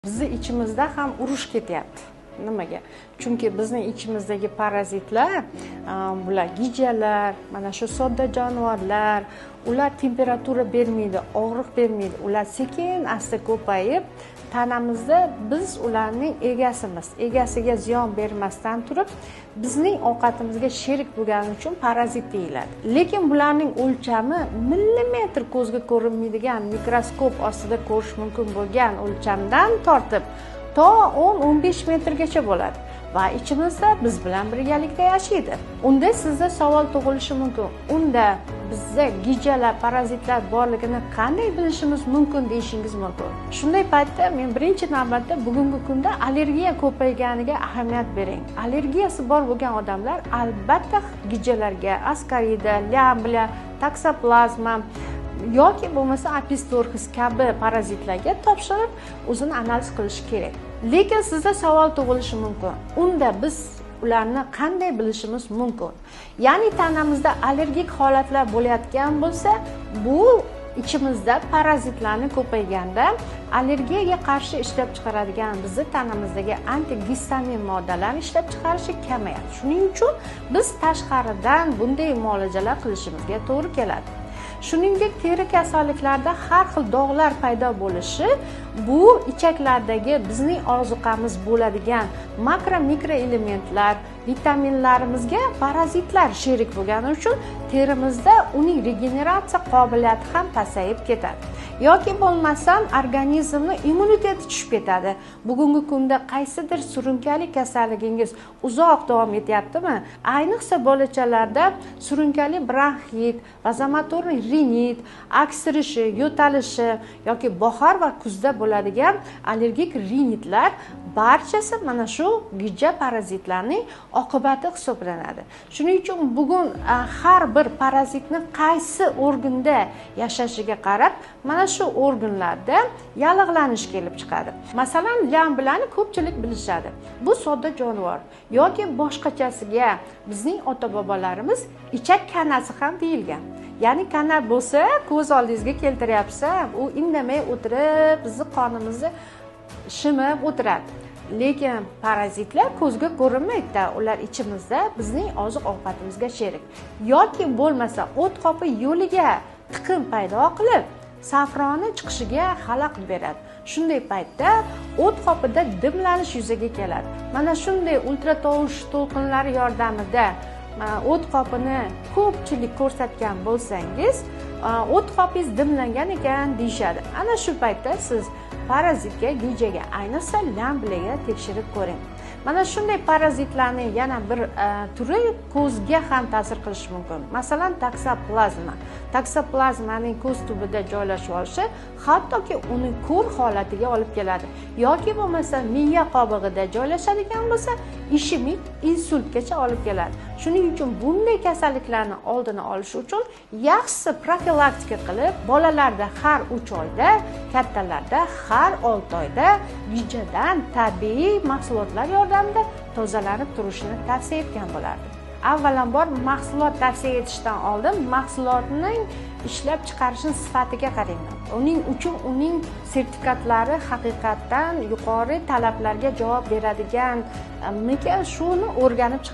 Bizni ichimizda ham urush ketyapti. Nimaga? Chunki bizning ichimizdagi parazitlar, bular gijalar, mana shu sodda jonivorlar, ular temperatura bermaydi, og'riq bermaydi. Ular sekin asta ko'payib, tanamizda biz ularning egasimiz. Egasiga ziyon bermasdan turib, bizning ovqatimizga sherik bo'lgani uchun parazit deyiladi. Lekin bularning o'lchami millimetr ko'zga ko'rinmaydigan, mikroskop ostida ko'rish mumkin bo'lgan o'lchamdan tortib to 10-15 metrgacha bo'ladi va ichimizda biz bilan birgalikda yashaydi. Unda sizda savol tug'ilishi mumkin. Unda bizda gijalar, parazitlar borligini qanday bilishimiz mumkin deyishingiz mumkin. Shunday paytda men birinchi navbatda bugungi kunda allergiya ko'payganiga ahamiyat bering. Allergiyasi bor bo'lgan odamlar albatta gijalarga, askarida, lyamblia, taksoplazma yoki bo'lmasa apistorxis kabi parazitlarga topshirib, o'zini analiz qilishi kerak. Lekin sizda savol tug'ilishi mumkin. Unda biz ularni qanday bilishimiz mumkin? Ya'ni tanamizda allergik holatlar bo'layotgan bo'lsa, bu ichimizda parazitlarni ko'payganda allergiyaga qarshi ishlab chiqaradigan bizni tanamizdagi antigistamin moddalarni ishlab chiqarishi kamayadi. Shuning uchun biz tashqaridan bunday muolajalar qilishimizga to'g'ri keladi. Shuningdek, teri kasalliklarida har xil dog'lar paydo bo'lishi bu ichaklardagi bizning ozuqamiz bo'ladigan makro mikro elementlar, vitaminlarimizga parazitlar sherik bo'lgani uchun terimizda uning regeneratsiya qobiliyati ham pasayib ketadi. Yoki bo'lmasam organizmni immuniteti tushib ketadi. Bugungi kunda qaysidir surunkali kasalligingiz uzoq davom etyaptimi? Ayniqsa bolachalarda surunkali bronxit, vazomotorniy rinit, aksirishi, yo'talishi yoki bahor va kuzda bo'ladigan allergik rinitlar barchasi mana shu gijja parazitlarning oqibati hisoblanadi. Shuning uchun bugun har bir parazitni qaysi organda yashashiga qarab mana shu organlarda yallig'lanish kelib chiqadi. Masalan, lyamblani ko'pchilik bilishadi. Bu sodda jonivor yoki boshqachasiga bizning ota-bobolarimiz ichak kanasi ham deyilgan. Ya'ni kana bo'lsa, ko'z oldingizga keltiryapsiz, u indamay o'tirib, bizni qonimizni shimib o'tiradi. Lekin parazitlar ko'zga ko'rinmaydi, ular ichimizda bizning oziq-ovqatimizga sherik. Yoki bo'lmasa o't qopi yo'liga tiqin paydo qilib, safroni chiqishiga xalaqit beradi. Shunday paytda o't qopida dimlanish yuzaga keladi. Mana shunday ultratovush to'lqinlari yordamida o't qopini ko'pchilik ko'rsatgan bo'lsangiz, o't qopingiz dimlangan ekan deyishadi. Ana shu paytda siz parazitga, gijaga, ayniqsa lyambliga tekshirib ko'ring. Mana shunday parazitlarning yana bir turi ko'zga ham ta'sir qilishi mumkin. Masalan, taksoplazma. Taksoplazmaning ko'z tubida joylashib olishi hattoki uni ko'r holatiga olib keladi. Yoki bo'lmasa miya qobig'ida joylashadigan bo'lsa, ishemik insultgacha olib keladi. Shuning uchun bunday kasalliklarni oldini olish uchun yaxshisi profilaktika qilib, bolalarda har 3 oyda, kattalarda har 6 oyda gijadan tabiiy mahsulotlar yordamida tozalanib turishini tavsiya etgan bo'lardim. Avvalambor mahsulot tavsiya etishdan oldin mahsulotning ishlab chiqarishning sifatiga qarayman. Uning uchun uning sertifikatlari haqiqatdan yuqori talablarga javob beradigan mikan, shuni o'rganib chiqing.